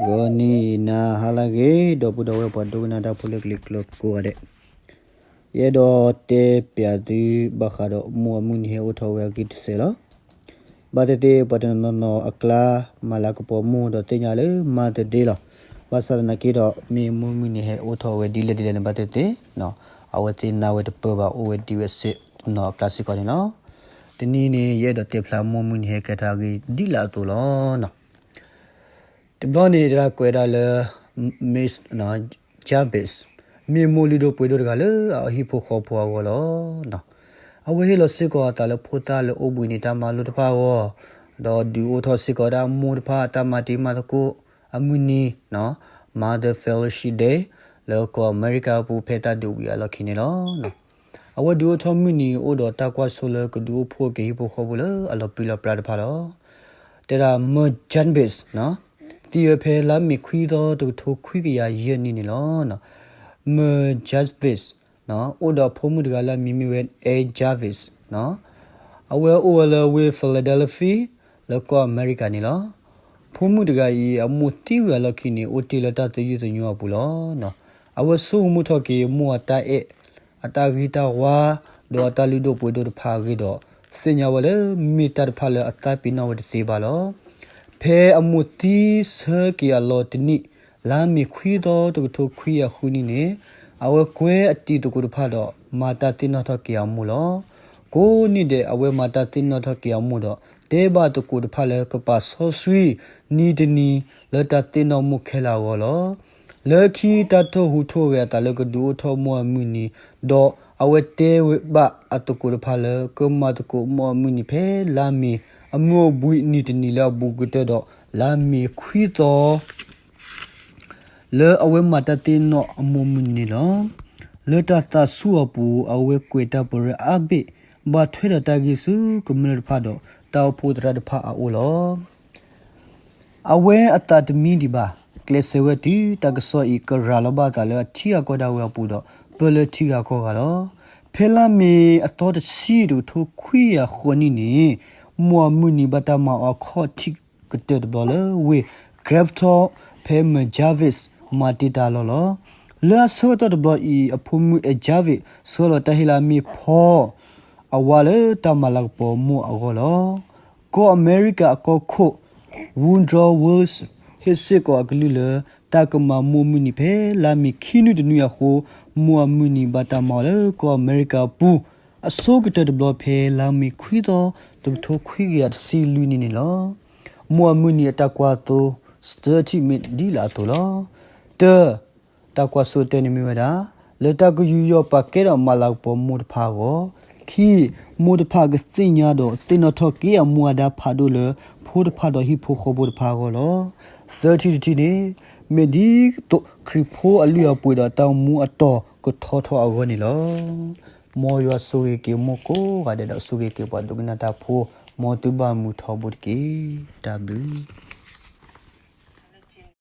ဂီၤနံၤနၤဟါလၢအဂ့ၤ ဒီပုၢ်ဒီဝဲၢ်ပှၤဒိကနၣ်တၢ်ဖိလၢကလံၤကျၢၤကိးဂၤဒဲး, ယအဲၣ်ဒိးတဲပျးသုဘၣ်ဃးဒီး မိၢ်အမုၢ်နံၤဟဲအိၣ်ထီၣ်ဝဲအဂ့ၢ်တစဲးလီၤ. ဘၣ်သ့ၣ်သ့ၣ် ပှၤတနီၤနီၤအကျါ မၤလၤကပီၤမိၢ်ဒီးသ့ၣ်ညါလၢ Mother's Day လီၤ. ဘၣ်ဆၣ်သနာ်က့ဒီး မ့ၢ်မိၢ်မုၢ်နံၤဟဲအိၣ်ထီၣ်ဝဲဒ်လဲၣ်ဒ်လဲၣ်န့ၣ် ဘၣ်သ့ၣ်သ့ၣ် အဝဲသ့ၣ်နာ်ဝဲတပၢၢ်ဘၣ် အိၣ်ဝဲဒ်ဝဲစ့ၢ်နီၤအကျါစ့ၢ်ကီးန့ၣ်လီၤ. တနံၤန့ၣ် ယအဲၣ်ဒိးတဲဖျါမိၢ်မုၢ်နံၤဟဲကဲထီၣ်အဂ့ၢ်ဒ်လာ်အသိးလီၤ. တဘျီန့ၣ် တၢ်ကွဲးဒၣ်လၢ Miss Jarvis မ့ၢ်မိၢ်လုၢ်ဒိၣ်ပှ့ၤဒိၣ်တဂၤလၢအဟံၣ်ဖိဃီဖိအဂီၢ်လီၤ. အဝဲဟ့ၣ်လီၤစ့ၢ်ကီးအသးလၢဖိသၣ်လၢအိၣ်ဘှံးနံၤတၢ်မၤလိတဖၣ်အဂီၢ်, ဒီးဒုးအိၣ်ထီၣ်စ့ၢ်ကီးဒၣ်မိၢ်တဖၣ်အတၢ်မၤတံၤမၤသကိးအမုၢ်နံၤ Mother Fellowship Day လၢကီၢ်အမဲရကၤအပူၤဖဲတၢ်ဒုးဝံၤအလီၢ်ခံန့ၣ်လီၤ. အဝဲဒုးအိၣ်ထီၣ်မုၢ်နံၤအိၣ်ဒီးတၢ်ကွၢ်စိလၢကဒုးအိၣ်ဖှိၣ်က့ၤဟံၣ်ဖိဃီဖိလၢအလီၤပြံလီၤပြါတဖၣ်လီၤ. တဲဒၣ် Mother Jarvis သံဝဲဖဲလါမ့ၤခွံသီတကထိခွံကယၤယဲၢ်နံၣ်န့ၣ်လီၤ. Mother Jarvis အိၣ်ဒီးဖိမုၣ်တဂၤလၢအမံၤမ့ၢ်ဝဲ Ann Jarvis အဝဲအိၣ်ဝဲလၢဝ့ၢ် Philadelphia လၢကီၢ်အမဲရကၤန့ၣ်လီၤ. ဖိမုၣ်တဂၤအံၤ အမိၢ်သံဝံၤအလီၢ်ခံန့ၣ် အိၣ်တ့ၢ်လၢတၢ်သယုၢ်သညိအပူၤလီၤ. အဝဲဆိကမိၣ်ထီၣ်က့ၤမိၢ်အတၢ်အဲၣ်, အတၢ်ဂံၢ်တၢ်ဝါ, ဒီးအတၢ်လုၢ်ဒိၣ်ပှ့ၤဒိၣ်တဖၣ်အဂ့ၢ်ဒီး သ့ၣ်ညါဝဲလၢမ့ၢ်တၢ်တဖၣ်လၢအသးပ့ၤနီၣ်ဝဲတသ့ဘၣ်လီၤ. ဖဲအမိၢ်သံဆၢက့ၤအလီၤတနံၣ် လါမ့ၤခွံသီတကထိခွံကယၤဃုနံၣ်န့ၣ် အဝဲကွဲအတံၤသကိးတဖၣ်ဒီး မၤတၢ်သ့ၣ်နီၣ်ထီၣ်က့ၤအမိၢ်လီၤ. ကိးနံၣ်ဒဲး အဝဲမၤတၢ်သ့ၣ်နီၣ်ထီၣ်က့ၤအမိၢ်ဒီး တဲဘၣ်သကိးတဖၣ်လၢကပာ်စီဆှံနံၤတနံၤလၢတၢ်သ့ၣ်နီၣ်မိၢ်ခဲလၢာ်အဂီၢ်လီၤ. လၢခံတၢ်ထိၣ်ဟူးထိၣ်ဂဲၤအသးလၢကဒုးအိၣ်ထီၣ်မိၢ်အမုၢ်နံၤ, ဒီးအဝဲတဲဝဲဘၣ်အသကိးတဖၣ်လၢ ကမၤသကိးမိၢ်အမုၢ်နံၤဖဲလါမ့ၤအမုၢ်အိၣ်ဘှံးနံၤတနံၤလၢအဘူးကတၢၢ်ဒီး လါမ့ၤခွံသီ လၢအဝဲမၤတၢ်သ့ၣ်နီၣ်အမိၢ်မုၢ်နံၤန့ၣ်လီၤ. လၢတၢ်သးဆူၣ်အပူၤ အဝဲကွဲးတၢ်ပရၢအါဘ့ၣ်, ဘၣ်ထွဲဒီးတၢ်ဂ့ၢ်ဆူကမျၢၢ်တဖၣ်ဒီး တၢ်အိၣ်ဖှိၣ်သရၣ်တဖၣ်အအိၣ်လီၤ. အဝဲအသးတမံဒံးဘၣ်, ကျဲးစၢးဝဲတုၤတၢ်ကစီၣ်အံၤကရၤလီၤဘၣ်အသးလၢအထံဂၤကီၢ်ဒၣ်ဝဲအပူၤဒီး ပၢၢ်လၢထံဂၤကီၢ်ဂၤလီၤ. ဖဲလါမ့ၤအသီတဆံတကထိခွံကယၤဃိးနံၣ်န့ၣ် မိၢ်အမုၢ်နံၤဘၣ်တၢ်မၤအီၤအခီၣ်ထံးကတၢၢ်တဘျီလၢဝ့ၢ် Grafton ဖဲမၢ် Jarvis မၤတ့ၢ်တၢ်လီၢ်လီၤ. လၢအဆၢကတီၢ်တဘျီအံၤ အဖိမုၣ်အဲၣ် Jarvis ဆှၢလီၤတၢ်ဟ့ၣ်လၢအမ့ၢ်ဖီ အဝါလၢတၢ်မၤလၤကပီၤမိၢ်အဂီၢ်လီၤ. ကီၢ်အမဲရကၤအကီၢ်ခိၣ် Woodrow Wilson ဟ့ၣ်စ့ၢ်ကီးအကလုၢ်လၢ တၢ်ကမၤမိၢ်မုၢ်နံၤဖဲလါမ့ၤခံနွံတနွံအဃိ မိၢ်အမုၢ်နံၤဘၣ်တၢ်မၤအီၤလၢကီၢ်အမဲရကၤအပူၤ အဆိကတၢၢ်တဘျီဖဲလါမ့ၤခွံသီ တကထိခွံကယၤတဆံလွံၢ်နံၣ်န့ၣ်လီၤ. မိၢ်အမုၢ်နံၤအတၢ်ကွၢ်သိ သၢထံၣ်မ့ၢ်ဒ်လာ်အသိးလီၤ. တၢ တၢ်ကွၢ်စိတၢန့ၣ်မ့ၢ်ဝဲဒၣ် လၢတၢ်ကယူးယီၣ်ပာ်ကဲဒီးမၤလၤကပီၤမိၢ်တဖၣ်အဂီၢ်, ခံ မိၢ်တဖၣ်ကသ့ၣ်ညါဒီးသ့ၣ်နီၣ်ထီၣ်က့ၤအမူအဒါဖးဒိၣ်လၢ ဖိတဖၣ်ဒီးဟံၣ်ဖိဃီဖိတဖၣ်အဂီၢ်လီၤ. သၢထံၣ်တထံၣ်န့ၣ် မ့ၢ်ဒ်သိးခရံာ်ဖိအလုၢ်အပှ့ၤဒီးတၢ်အိၣ်မူအတီၤကထီထီၣ်အဂီၢ်န့ၣ်လီၤ. မ်ယွၤဆိၣ်ဂ့ၤက့ၤမိၢ်ကိးဂၤဒဲးဒီးဆိၣ်ဂ့ၤက့ၤပှၤဒိကနၣ်တၢ်ဖိ, မ်သုဘၣ်မုာ်ထီဘိတက့ၢ်. တၢ်ဘျုး